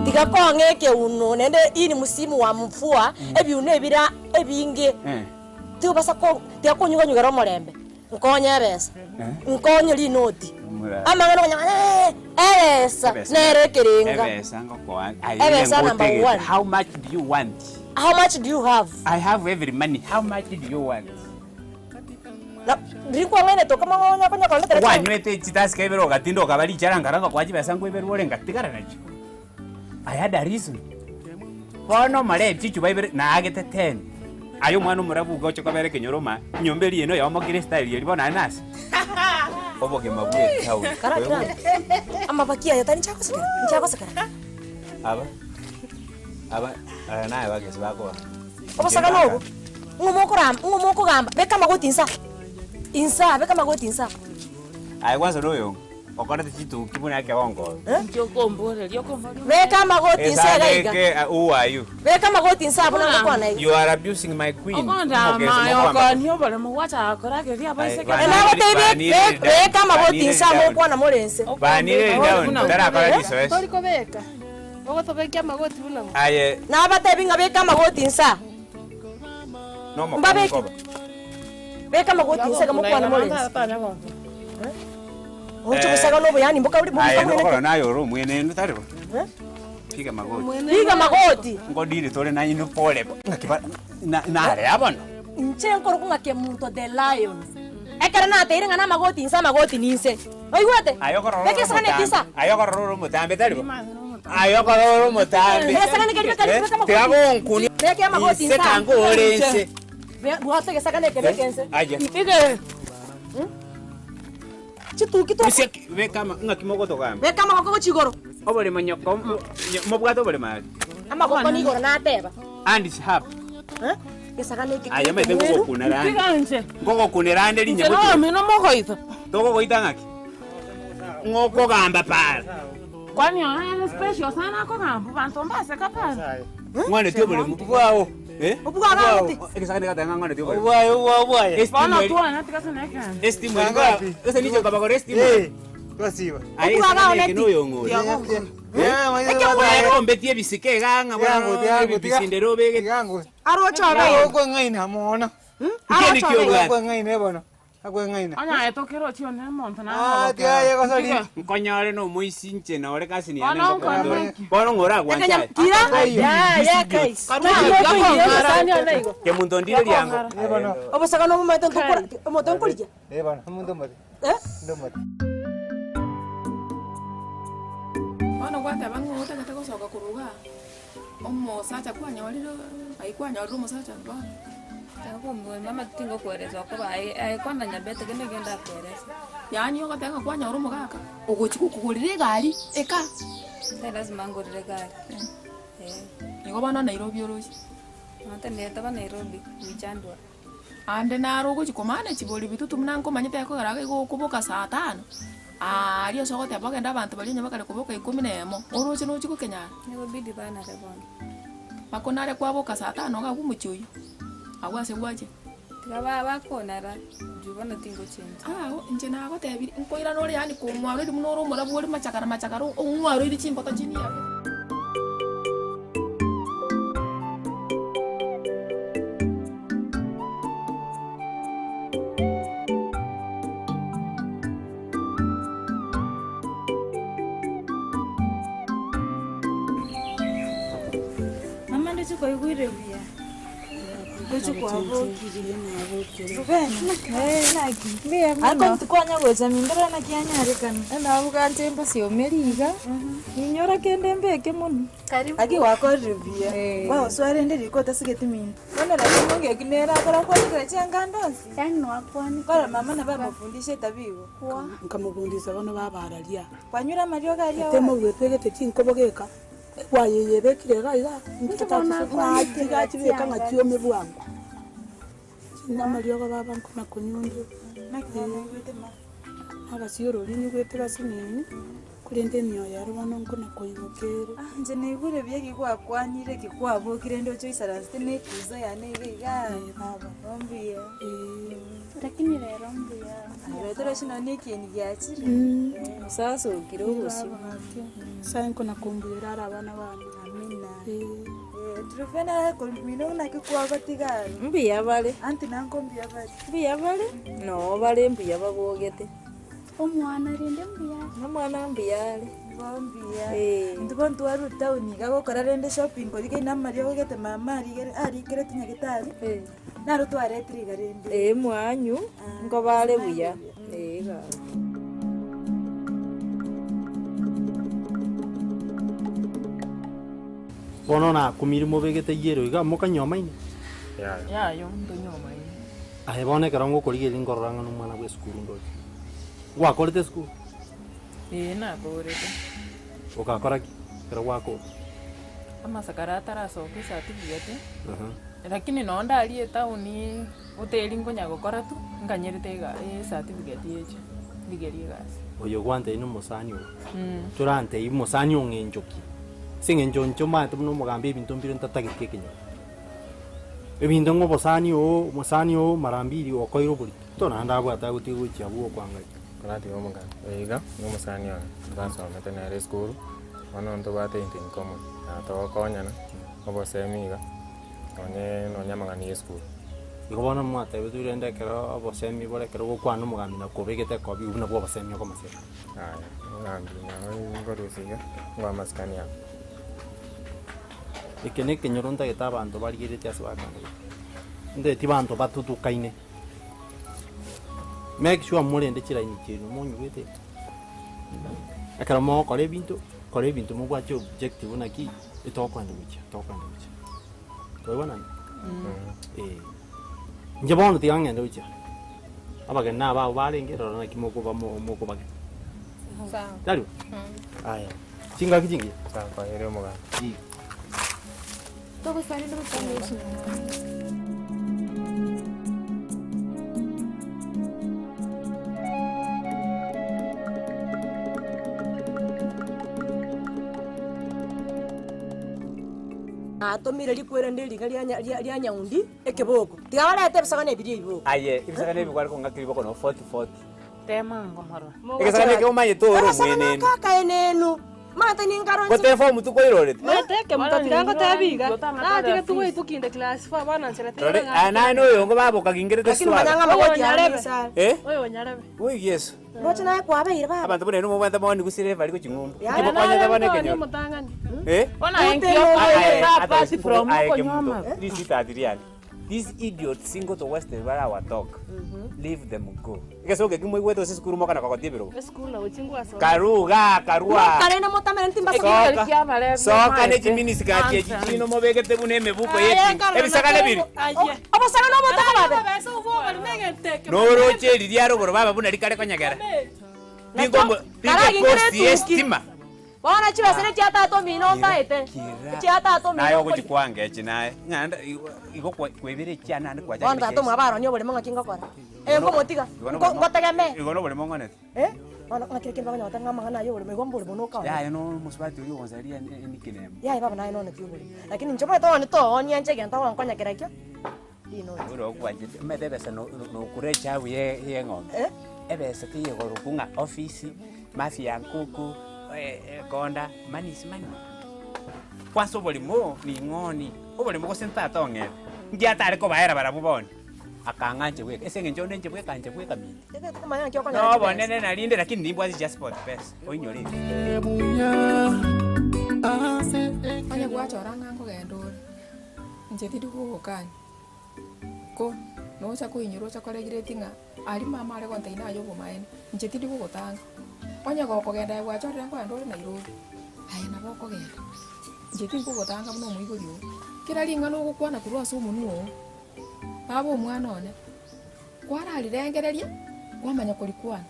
Tiga kong'a ekeuno naende hii ni msimu wa mvua, ebiuno ebire ebinge, tobasa ko tiga konyuganyugera omorembe, nkonye ebesa, nkonye rinoti, amang'ana okonyora ng'a ebesa nere ekerenga. Ebesa ngokoa aye Ebesa number ngotagete. one. How much do you want? How much do you have? I have every money. How much do you want? Na riria kwang'ainete okamang'onya konya kondetera chai. Kwanywete chitasika ibere ogatinda okaba richara nkara ngokoa chibesa nkoiberwe ore ngatigara nachio. I had a reason. Bono omoree chichuba ibere naagete ten. Aye omwana omorabu iga oche kobera ekenyoro ma enyomba eria eno yaomokire estyle eria bono aye nase obogima bwa etown. Kara kera amabaki aya tari nchagosekera nchagosekera. Aba aba aya naye bagesi bakoa. Obosagani obo, ng'o mokorama, ng'o mokogamba, beka amagoti inse aa, inse aa, beka amagoti inse aa. Aye kwanza noyo okorete chituki buna ekegongo. Inki okomboreria? Okomboria Beka amagoti inse iga iga. Esande who are you? Beka amagoti inse abwo nagokwana iga. You are abusing my queen. Okondaama aye okoonia oboremo gwachaka korageria abaiseke Aye, baye. Nagotebi, Banire beka amagoti banire inse amo down. okwana more inse. Banire down, tarakora risoesi. Tori kobeka. Ogotobekia amagoti buna ng'o? Aye. Nabatebi ng'a beka amagoti inse aa. Nomokong'u Mbabeke. koba. Beka amagoti inse iga mokwane more inse. Oche gosaga nobo yaani mboka ori Aye mboka nokora naye ore omwenenu tari bo? Piga magoti. Piga magoti. Ngodiri tore nainwe pole bo ng'aki ba na narea bono. Inche nkorokwa ng'a Kemunto the lion. Ekero nateire ng'a namagoti inse amagoti ninse. Oigwete? Aye okorora ore Beka esagane omotambe. etinsa. Aye okorora ore omotambe tari bo? Aye okorora ore omotambe. Esagane keria beka Eh, beka amagoti. tiga gonkunia Beka amagoti inse inse. kango ore inse. Bwata egesagane eke beka inse. Aye. Ige. Chituki to. Rusia ki- beka ama ng'aki mogotogamba. Beka amagoko gochia igoro. Oboremo nyoko mobwate oboremo aria. Amagoko nigoro nateba. Hands up. Eh? Gesagane eke Aye omanyete kemwenu. ngogokunera ande. Tiga inche. Ngogokunera ande Inche rinya gotwe. nomino mogoita. Togogoita ng'aki? Ng'okogamba para. Kwani oyo special sana akogamba banto mbaseka para. Ng'waneti oboremo bwao. Eh? Obwao gati. Egesagane gateba ng'a ng'waneti oboremo. Obwaye obwaye obwaye. Estima Bono eri- twana tiga ase nekende. estima eri kwa- gose ninche nkabagora estima. Eh, twasiba. Aye Obwao esagane eke gaoneti. noyong'ore. Yeah, Akombetie ebisike iga ng'a bono ebisindero obegete. Tigango. Aroche obe. Okweng'aina mono. Ekio nikio obwate. Okweng'aina bono. Akweng'aina. Onye aye tokerochi one omonto Ah, tiga aye gosori. Tiga. Nkonyore nomoisi inche nore cousin yane Bono ngokondore. nkore ki? Bono ng'ora agwancha aye. Kira. Ya, ya, kai. Kemunto ndire riango. Eh, bono. Obosagane omomanyete ntokora omonto nkorigia. Eh, bono, omonto omote. Eh? Ndomote. Bono gwateba ng'a otagete gosoka korwa igaa, omosacha kwanyorire aye kwanyorire omosacha bono. Mama tingokoeresa okoba aye aye kwanza nyabete kende ekio ndakoeresa. Yaani ogoteba ng'a kwanyora omogaka, ogochi gokogorera egari, eka. Tari lazima angorere egari, eh. Igo bono Nairobi oroche. Nonye taba Nairobi, gwichandwa. Ande naro ogochia komana chibori bitutu buna nkomanyete ekogera iga igo okoboka saa tano, aaria ase ogoteba ogende abanto baria onye bakare koboka ikomi na emo, oroche nochia gokenyara. Negobidi banare bono. Bakonare kwaboka saa tano iga abwo omochie oyio, abwo ase gwachia. Tiga ba bakonara, juu bono tingochenji. Aa inche nagotebirie, nkoirana ore yaani kong'waroiri buna ore omorabu ore machakara machakara ong'waroiri chimboto chiniago. Mama ndoche kwaigwire buya. Ndoche kwabokire. Nabokire. Rubeni, Eh, naki? Mbuya mono. Ariko ntikwanya gocha minto rero naki yanyarekana. Nabuga nche mbasiomeri iga, ninyora kende mbeke monwe. Karibu. Aki gwakorire buya. Eh. Gwagoswa rende riko otasigeti minto. Bono lakini ongeki nere akora kwanekera chianga ande onsi. Yaani nwakwanire. Kora mama nabo amofundisha etabi igo. Nkamobundisa bono babararia. Kwanyure amariogo aria Ate moruete egete chinkobo geka, gwayeyebekire iga iga, ng'a chibeka ng'a chiome bwango. Chinde amariogo baba nkona konywa onde. Naki bono oigwete ma? Nabasiorori nyigwete basinini, korende emioyo ero bono nkona koigoka ere. Ah, inche naigure buya eki gwakwanire eki kwabokire ndoche oisaransete na ekusa yane iga igaa. Eh, baba. Oh mbuya. Eh. Lakini rero mbuya. Rero torochi nonye na ekieni giachire. Osasokire obosio. Nyasaye nkona kombuyera are abana bane. Amina. Eh. Eh, Trufena mino naki kwagotiga aro. Mbuya bare. Aunty nanko mbuya bare. Mbuya bare, noo bare mbuya babogete. Omwana rende mbuya. Omwana mbuya are. Bo mbuya. Eh. Intwe bono twarure town iga gokora rende shopping koria kei namariogo gete mama arigere arikerete nyagetari. Eh. Naro twaretire iga rende. Eh mwanyu, nkobare buya. Eh gaki. Bono nakumire mobegete yero iga mokanyiomaine? Yaya. Yaya ntonyiomaine. Aye bono ekero ngokorigereria nkorora ng'a nomwana bwa esukuru ndoche. Gwakorete esukuru? Ee nakorete. Ogakora ki ekero gwakora? Amasakara atarasoka ecertificate, lakini nonye ndaria etown hoteli nkonya gokora tu, nkanyerete ega ecertificate eche, ndigerie egasi. Oyo gwantebia na omosani oyo, torantebie mosani ong'encho ki? Ase eng'encho inche omanyete buna omogambi ebinto mbire ntatageti ekenyoro. Ebinto ng'a obosani oo, omosani oo mara mbiri okoire oborito, torande abwate agotiga gochia abwo okoangaika. Koratiga omogambi oyo iga, na omosani one, twasomete nere esukuru, bono ntobwate into in common, na togokonyana, obosemi iga, nonye nonye amang'ana ya esukuru. Igo bono mwatebetwe rende ekero obosemi bore ekero gokwana omogambi na kobegete ekobi buna bwa obosemi okomosemi. Aya, omogambi nabo nkorusia iga, ngwa amasikani abo. Eke nekenyoro ntagete abanto barigereretie ase bakandete. Ntagete abanto batutukaine. Make sure morende chilaini chiaino monyigwete. Ekero mogokora ebinto, kora ebinto mobwate objective naki etokoenda gochia, tokoenda gochia. Twaigwanani? Eh. Inche bono tiga ng'ende gochia. Abageni naba abwo barenge rora naki mokoba mo- mokobageni. Sawa. Tari? Aya. Chingaki chingiya? Sawa, kwaheri omogaka. Togosani ndogochanda Natomire rikwerende riga ria nya- ria- ria nyaundi ekeboko, tiga barete ebisagane ebiria ebiboko. Aye, ebisagane ebi kware kong'akera riboko no 40 40. Tema ngomorora. Egesagane eke omanyete ore Egesagane omwenenu. aka akaenenu, omanyete ninkaro inche. Gote efomu tikoirorete. Mateke mutatiga ngotebi iga, natire tugoitukinde class four bono nchera Rore, aya naye noyongo babokagingerete Lakini manya swara. ng'a amagoti aya nisa are. Eh? Oyo nyarebe. Oi Yeso. Roche naye kwabeire baba. Abanto buna inwe mobwate maoni gusira ebari gochia ng'umbu. Yaya, Inki mokonyete bono ekenyoro? Omotang'ani. Eh? Bono Aye, aye nkio aye, apart ata- from aye, okonywa kemunto. amaru. This is Adrian. These idiots single to West bara our talk. Leave them go. Egesogo eki moigwete gose esukuru mokana kogotia ebirogo. Esukuru nabo chingwaso. Karuga, karua. Mokarenda motamere ntimbasa Soka. Soka ne chiminiskati echi chino mobegete buna emebuko ye ebisagane biri. Obosagane obotaka babe. Noroche eri ria rogoro baba buna rikare konyegera. Ningo Karagingere post etuki. estima. Bono chibesa ne chia tata omino otaete. Chia tata omino. Naye ogochikwanga echi naye. Ng'anda igo kwebire echi naende kwachakire Bono tata omwabo aronie oboremo ng'aki ngokora. Eh nkomotiga. Ngotegemee. Igo noboremo ng'onete. Eh? Bono ng'aki ekero bakonyora ng'a amang'ana aya oboremo igo mboremo nokaonia. Yaya no omosubati oyio ogonsaria nickname. Yaya baba naye noneti oboremo. Lakini inche omanyete onye toonia inche egento ogonkonya kerekio, rinoti. Ore okwanchete, omanyete ebesa no- no- nokura echabu ye ye eng'ombe. Eh? Ebesa teyegorokwa ng'a ofisi, mafia ya nkuku, ekonda, money is money. Kwanza oboremo ning'oni, oboremo gose ntata ong'ete, nki atare kobaera barabwo bono, akang'a inche bweka, ase eng'encho onde inche bweka inche bweka minto. Egento komanya naki okonyora chibesa. Nobonene narinde lakini nimbwate chia sport pesa, oinyore igo. Onye gwachora ng'a nkogenda ore, inche tindi kogokanya. Ko, nocha koinyora ocha koregireti ng'a aria mama are gontebia naye obomaene, inche tindi gogotanga. Onye gokogenda aye gwachorire nkogenda ore Nairobi, aye nabo okogenda, inche tinkogotanga buna omoibori oo. Kera ring'ana ogokwana korwa ase omonwa oo, baba omwana one, kwararirengereria, kwamanya korikwana.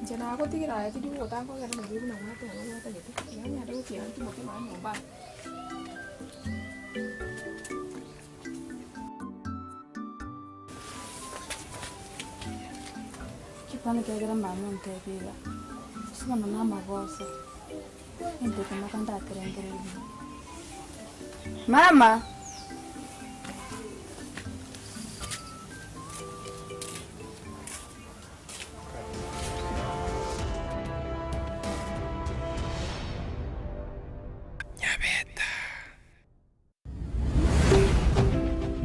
Inche nagotigire aye tindi gogotanga ogende Nairobi buna gwateba gwatagete, iga ng'ende gochia ntimoke nonya nyomba aa. Bono ekiagera mama ontebia iga, gose bono namagoso, egento eke mpaka ndakerengererie buya. Mama!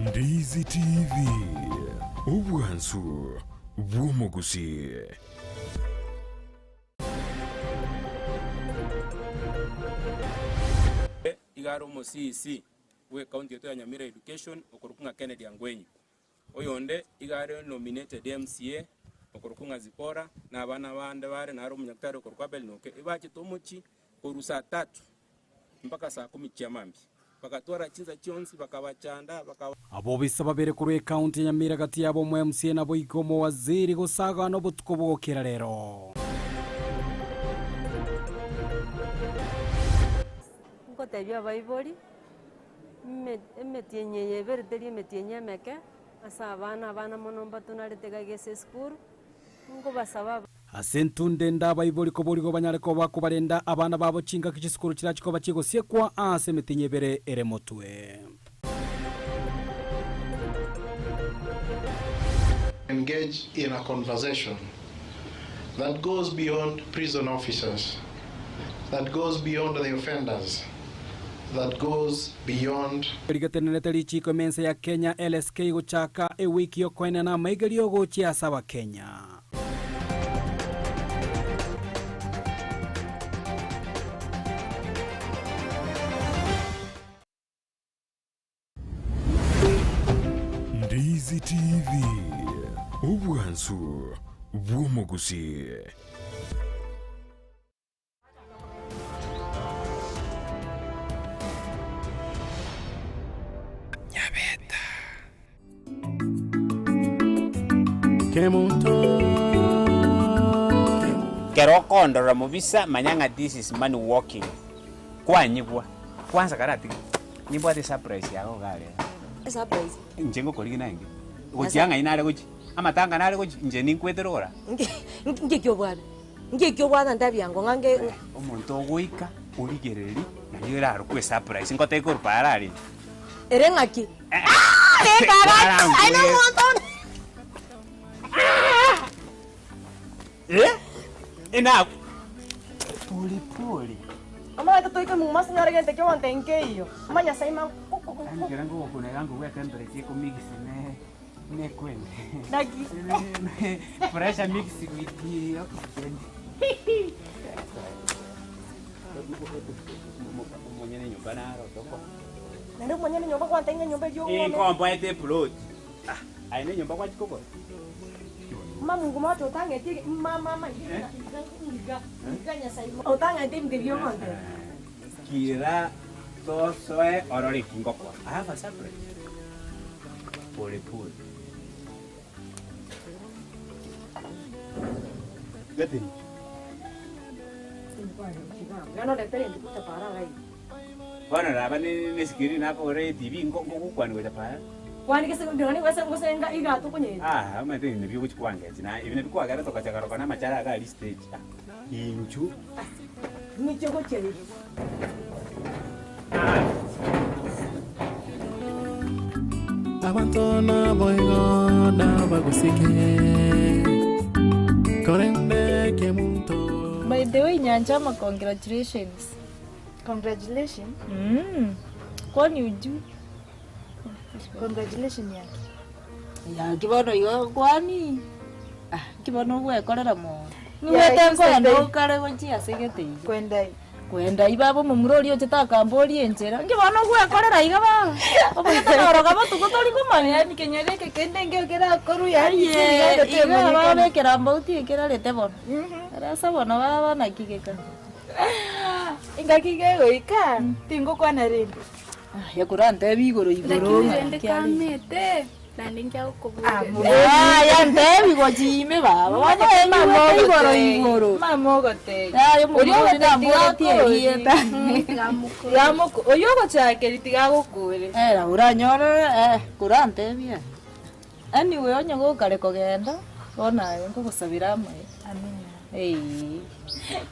Ndizi TV, obwansu bw'omogusii. Iga are omo CEC bwe county yaito ya Nyamira Education okorokwa ng'a Kennedy Angwenyi. Oyonde iga are nominated MCA okorokwa ng'a Zipporah na abana bande bare naro omonyaktari okorokwa Abel Noke ebachete omochie korwa saa tatu mpaka saa kumi chia mambia. Bagatwara chinsa chionsi bakabachanda bakaba. Abobisa babere korwa ekaunti ya Nyamira gati yabo omo MCA naboigo omowaziri gosagana obotuko bogokera rero. Ngotebia abaibori, emetienyi eye ebere teri emetienyi emeke, ase abana, abana mono mbatonarete iga iga ase esukuru, nkobasaba. Ase entunde ende abaibori koborigwa banyare koba kobarenda abana babo chingaki chisukuru chirachi koba chigosiekwa ase emetienyi ebere ere motwe. Engage in a conversation that goes beyond prison officers, that goes beyond the offenders, that goes beyond. Rigetenerete richiiko emensa ya Kenya LSK gochaka ewiki yokoenena amaigerio gochia ase abakenya. Ndizi TV, obwansu bw'omogusii. Kero okondorora mobisa manya ng'a this is money walking. Kwanyigwa. Kwanza karatige nimbwate surprise yago iga rero. Esurprise? Inche ngokorigia naende. Gochia ng'ai nare gochia? Amatanga nare gochia? Inche ninkwete rora. Nki eki obwate? Nki eki obwate ntebi ango ng'a nge. Omonto ogoika origereria nario erarokwe esurprise ngotebie korwa paara aria. Ere ng'aki? Aah! Reka agache! Aye nomonto onde. Eh? Ena pole pole. Omanyete toike muma ase nyore gento ekio ogontebia nkeiyo. Omanye ase aima Yaani kera ngogokuna iga nkogwa etemperature ekomix ne nekwende. Naki? Pressure mix with the oxygen. Omonyene nyomba naro toko. Naende omonyene nyomba gwantebia ng'a enyomba eyio Eh, nkomboete eplot. Ah, aye ne enyomba gwachia kogora? Mama moto otang'eti mama mama iga iga iga nyasaye otang'eti ebinto ebio ogontebia. Kira tosoe orore eki ngokora. I have a surprise. Pole pole. Gete. Bono raba ne ne screen nakogorera etv nko nkogokwania gocha para. Ah, omanyete ebi nabio ogochi kwangechi naye ebi nabio kwagera togacha karoka na amachara iga aria stage ah, inchu. Abanto naboigo nabagosike, korende kemunto. By the way Nyanchama congratulations. Congratulations? Mm. Kwani ujui? Congratulations yaki? Yaki bono igo kwani ah, nki bono ogwekorera mono. Niwete nkoenda okare gochia ase gete iga. Kwenda. Kwenda iba aba omomura oria ochete akamboria enchera, inki bono ogwekorera iga baba? Obwate noroga botuko tori komanya. Yaani kenyoro eke kende nkio kerakorwe yaani Aye, ase iga temanyekana. baba ekerambauti ekerarete bono. Arasa bono baba naki geka. Engaki gegoika, tingokwana rende. Aye korantebi igoro igoro Lakini ng'a rende naki are. kamete, naende nkiagokoboria. Yaya ntebi gochime baba, bono mama igoro igoro. Mama ogotebia. Yaya Oria omomura oria ogotebi namboretie erieta. Oyio ogochakeri tiga agokore. Era oranyore eh, korantebia. Anyway onye gokare kogenda, bono aye nkogosabera amaye. Amina. Eeh.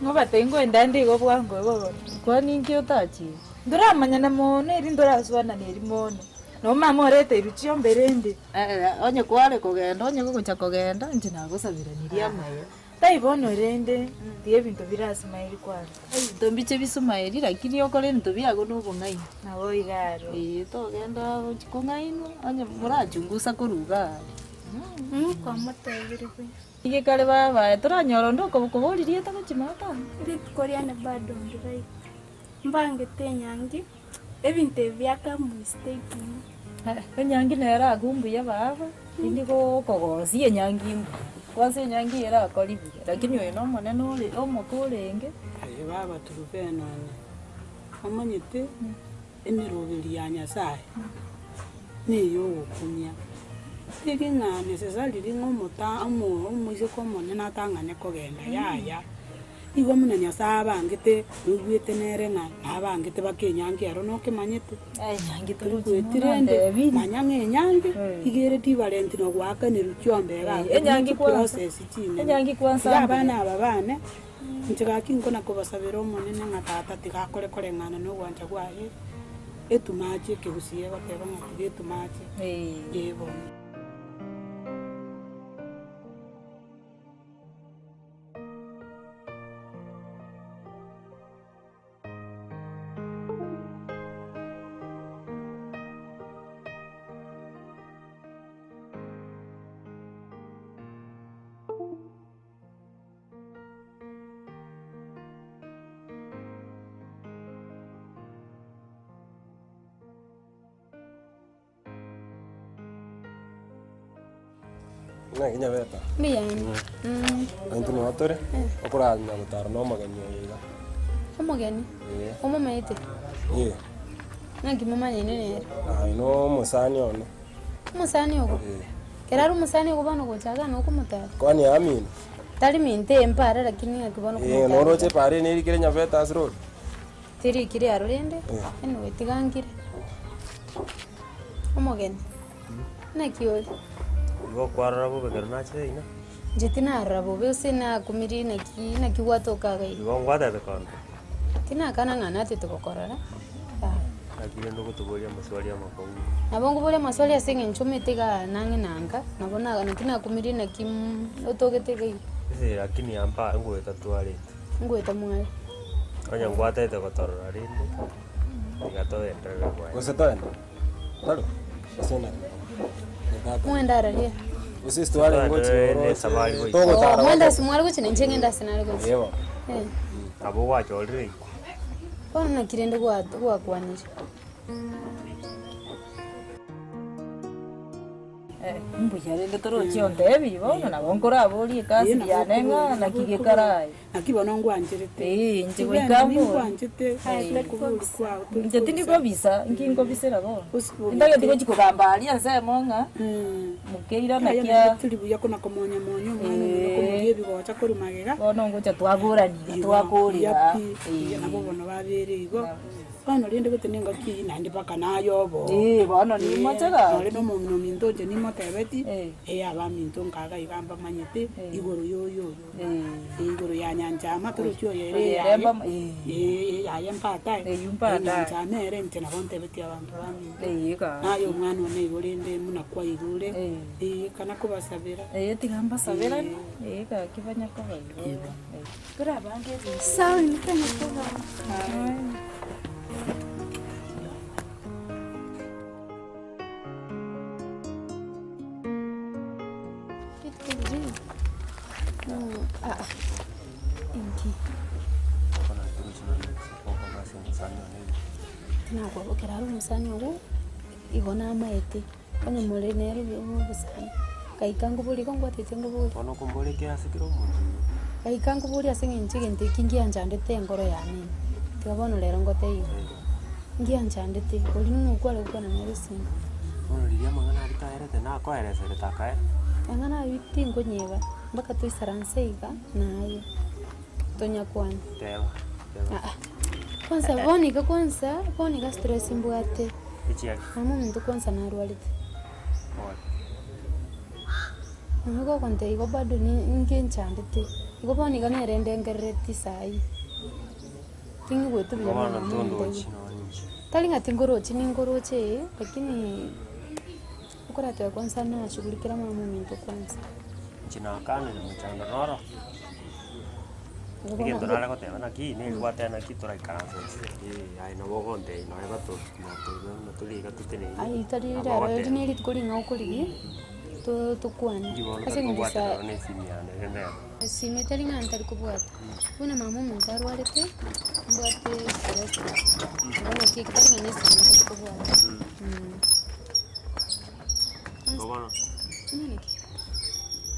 Ngobatebie ngoenda nde igo bwango igo bono. Kwani inki otachire? Ntoramanyana mono eri ntoraswanani eri mono. Nabo mama oreteirwe chiombe rende. Onye kware kogenda, onye gogocha kogenda, inche nagosaberanirie amaye. Tai bono rende, tiga ebinto bire ase maeri kwanza. Ebinto mbiche bisumaeri lakini okore ebinto biago na obong'aini. Nabo iga aro. Eeh togenda gochi kong'ainwa, onye morachungusa korwa iga aria. Kwamotebirie buya. Iga kare baba, toranyora onde okoboria rieta gochia maata. Rituko riane bado ndiraika. Mbangete enyangi, ebinto ebi biaka mistake Enyangi nere agwo mbuya baba, tindi gokogosia enyangi mbuya. Kwanza enyangi eye erakori buya, lakini oyo na omonene ore omoke orenge. Aye baba Trufena one, omanyete emeroberi ya Nyasaye na eyogokumia. Teri ng'a necessarily ng'a omota omo omoiseke omonene atang'ane kogenda yaya. Igo buna Nyasaye abangete, oigwete nere ng'a nabangete baka enyangi ero nokemanyete. Enyangi Toigweti rende, manya ng'a enyangi, iga ere different na goakanerwa chiombe iga Eh, enyangi kwanza. process chinene. Enyangi kwanza Iga mbuya. abana aba bane, inche gaki nkona kobasabera omonene ng'a tata tiga akore koreng'ana na ogwancha kwaye, etumache ekegusii egoteba ng'a tiga etumache, eh bono. Ng'aki nyabeta? Mbuya inde. Intwe nigo tore, okoranya gotara na omogeni oyo iga. Omogeni? Ee. Omomaete? Ee. Ng'aki momanyaine nere? Aye na omosani one. Omosani ogo? Ee. Kero are omosani ogo bono gocha iga nokomotara? Kwani amino? Tari minto eye mpare lakini ng'aki bono Ee, komotara? noroche epara eye nerikire Nyabeta ase road? Terikire aro rende, Ee. anyway tiga nkire. Omogeni, naki ore? Igo okwarora bobe ekero nachire ina? Inche tinarora bobe gose nakumirie naki naki gwatoka iga iga. Igo ngwatebete konde? Tinakana ng'a natete gokorora, yaya. Naki rende ogotoboria amaswali amakong'u? Nabo nkoboria amaswali ase eng'encho omanyete igaa nang'e na nka, nabo na naki nakumirie naki otogete iga iga. Ase lakini amba ngoeta twarete. Ngoeta mware. Onye ngwatete gotorora rende, tiga toenderere bwango. Gose toende? Tari? Gose naki? Mwende araria. Gose ase tware ngochi Toenderere oroche, nesafari goika. togotara Oh, mwende gocha. ase mware gochia na inche ng'ende ase nare gochia. Ee bono. Eh. Nabo gwachorire igo. Bono naki rende gwa gwakwanire. Mbuya rende toroche ontebi bono nabo nkoraborie ekasi yane ng'a naki gekarae. Naki bono ngwancherete. Ee, inche Tibwene goika mbori. ningwanchete ase okobori kwao tori Inche tindi kobisa. kobisa, nki nkobisera bono. Osibogete. Ntageti gochi kogamba aria ensemo ng'a mokeira Yaya naki naende teri buya kona komonya monya omwana oyo komoria ebigocha korwa magega. Bono ngocha twaborania, Igo, twakorera. buya pi, buya nabo bono babere igo. Bono rende gose nengaki eyio naende mpaka naye obo. Ee, bono nimoche gaki. Nore na omong'ina ominto inche nimotebeti, ee abaminto nkaga iga mbamanyete, igoro ya oyo oyo. Igoro ya Nyanchama torochi oyo ere Oyo ere eyaye. mbam- Ee, eyaye mpatae. Eyio mpatae. Nyanchama ere inche nabo ntebetie abanto baminto. Ee, gaki. Naye omwana one igo rende buna kwaigure, ee kana kobasabera. Ee, tiga mbasaberane, ee gaki banya koba igo. Sawa nitanya kogamba. omosani one iga. Tinakwabokera are omosani ogo, igo namaete, onye more nere obo obosani, gaika nkoborie igo ngwatete nkoborie. Bono okomboria ekero ase kera omonto igo. Gaika nkoborie ase eng'encho egento eki ngianchandete enkoro yane ime, tiga bono rero ngotebie igo, ngianchandete, oria ng'a okware gokwana nere esimi. Bono riria amang'ana aria taerete nakoereserete akaera. Amang'ana ayio tinkonyeba, mpaka toisaranse iga naye, tonyakwane. Teba, teba. Aa, kwanza bono iga kwanza, bono iga stress mbwate, Echiaki. mama ominto kwanza narwarete. Pole. Nonya gogontebia igo bado ngenchandete, igo bono iga nere ndengerereti saii, ting'igweti buya Igo bono mama ominto tondochi igo. nonye inche. Tari ng'a tingorochi ningoroche ee, lakini okorateba kwanza nashughulikera mama ominto kwanza. Inche nakanire mochando noro. Igo bono Egento nare goteba naki, neri gwateba naki toraikaransa inse, eh aye nabo ogontebia nonye bato buna tore iga toteneine, Ayio tari nabo rero ogoteba. eri nerituko ring'ao okorigia, to- tokwane. Inki bono Ase tari eng'encho kobwata sa nonye na esimi yane rende ero. Esimi tari ng'a ntari kobwata, buna mama omonto arwarete, mbwate stress, igo naki eke tari ng'a na esimi ntari kobwata. Igo bono, Omanyete?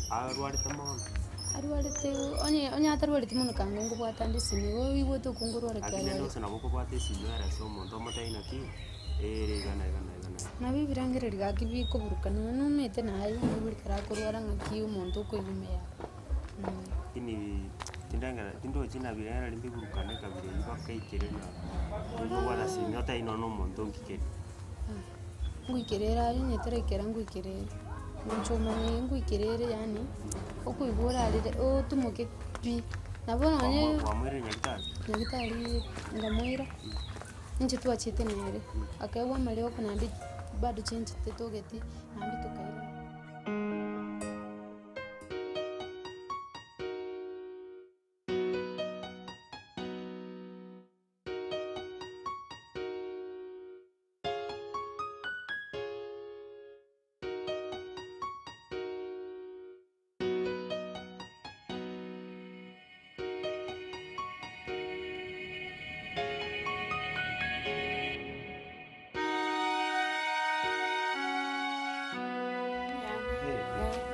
arwarete mono. Arwarete onye onye atarwareti mono kanga nkobwata ande esimi, igo oigwete okwo nkorwara ki Lakini rende arwarete. gose nabo okobwata esimi ere ase omonto omotebi naki, ere iga na iga na iga na iga. Nabo ebirengererio gaki bikoburukana, nomanyete naye omoibori ekero akorwara ng'aki omonto okoigumia. Lakini tindengera tindochi na birengererio mbiburukane kabira eywo mpaka ekere na kobwata esimi otebi nonye na omonto nkikeri. Ngoikerere aye onye tarekera ngoikerere, ngocha omanye ngoikerere yaani, okoigwa orarire otumoke pi, nabo nonye Kwamoirire nyagetari? nyagetari nkamoira, inche twachete nere, akaegwa amariogo naende bado chenchete togeti naende tokairana.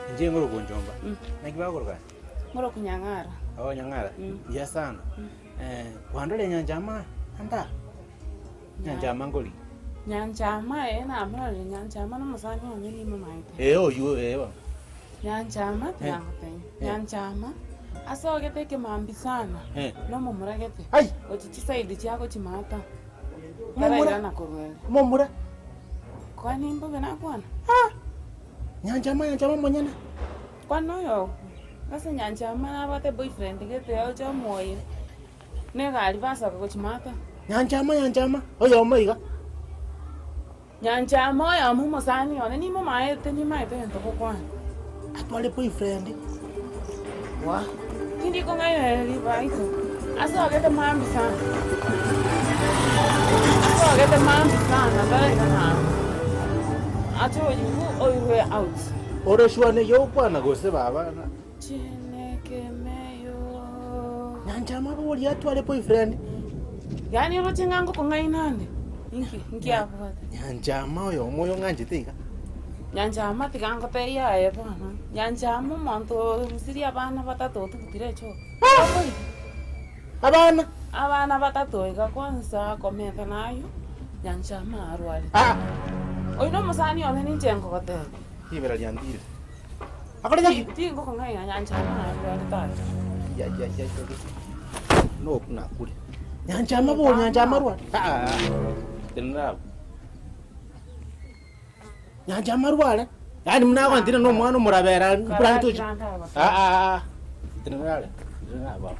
Inche ngoro Njomba. Naki bagokoroka? Ngoro Nyang'ara. Oh, Nyang'ara. Mbuya sana. Kwandora Nyanchama anda? Nyanchama nkori? Nyanchama ee namororire Nyanchama na omosani one nimomaete. Ee oywo ee bono. Nyanchama tinagotebia, Nyanchama asogete ekemambi sana na omomura gete gochia chisaidi chia gochia maata tarairana korwa ere. Omomura? Kwani mbobe nakwana? Nyanchama Nyanchama omonyene? Kwani oyo ase Nyanchama nabwate boyfriend gete oche omoyie. Negari basoka gochia maata. Nyanchama, Nyanchama, oyomo iga. Nyanchama oyomo omosani one nimomaete nimaete egento gokwana. Atware boyfriend. Wa. Tindi kong'ainereria baito. Asogete mambia sana. Asogete mambia sana taraika amo. Ache oyoigwe oirwe out. Ore sure neye okwana gose baba. Chinekemeyo. Nyanchama boria atware boyfriend. Yaani oroche ng'a ngokong'aina ande? Inki? Inki abwate? Nyanchama oyomo oyo ng'anchete iga. Nyanchama tiga ngotebie aye bono. Nyanchama omonto orusirie abana batato otugutire echoo. Abana? Abana batato iga kwanza komenta naywo, Nyanchama arwarete. Oyio nomosani one ninche nkogotebia. Ribera riantire. Akorete ki? Tingokong'aina nyanchama arwarete aye. Ya ya ya ya. No nakure. Nyanchama bo nyanchama rwa. Ah. Tenera. Nyanchama rware. Yaani muna no omwana omorabera mpura ntochi. Ah ah. Tenera. Tenera ba.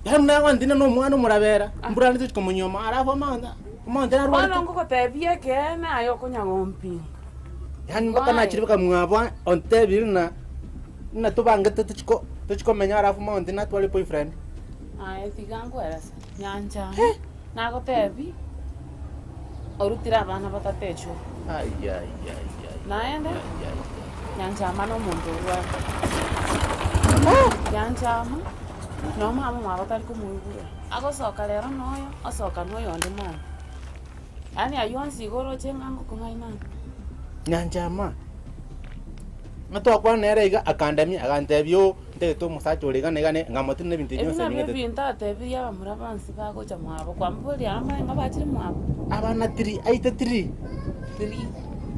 Yaani muna no omwana omorabera mpura ntochi komunyoma alafu amanda. Omonto narwarete. Bono ngogotebia ekeene aye okonya gompinga. Yaani mpaka nachire mpaka mwabo ontebire ng'a ng'a tobangete tochi ko tochi komenya alafu monto natware boyfriend. Aye tiga nkwerese, nyancha nagotebi orutire abana batato echoo. Naende nyanchama na omonto orwarete. Nyanchama. Noo mama omwabo tari komoigwera. Agosoka rero noyo, osoka noyonde mambia. Yaani aywo onsi igo oroche ng'a ngokong'ainana. Nyanchama, ng'a twakwana nere iga, akandemia, agantebia oo, ntagete omosacha ore iga na iga na iga, nkamotebia na ebinto ebi Ebi bionsi nabio abing'etete. ebinto atebirie abamura bonsi bagocha mwabo, kwamboria aba ng'a bachire mwabo. Abana tiri, aite tiri. Three.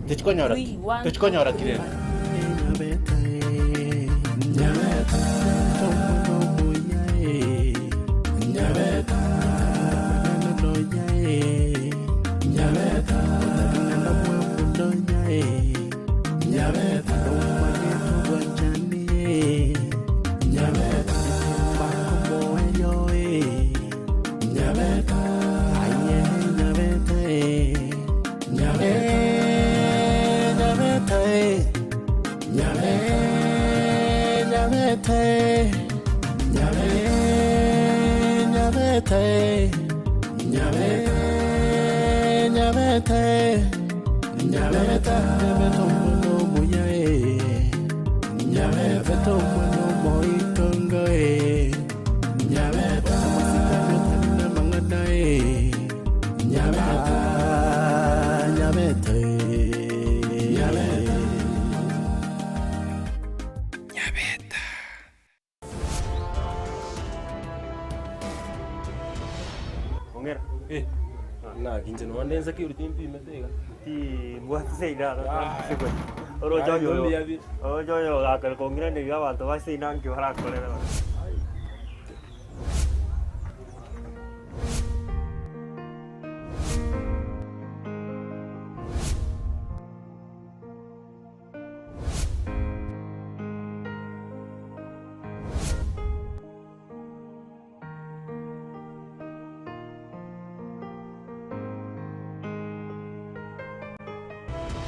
Tochikonyora Three, ki? one, two, Tochikonyora ki three. rende? Ong'era. Eh, naki inche nonye nde insecurity mpimete iga. Timbwati seino aro oroche oyo Mbuya bi. oroche oyo ogakora kong'iraneria abanto ba seino nki barakorere.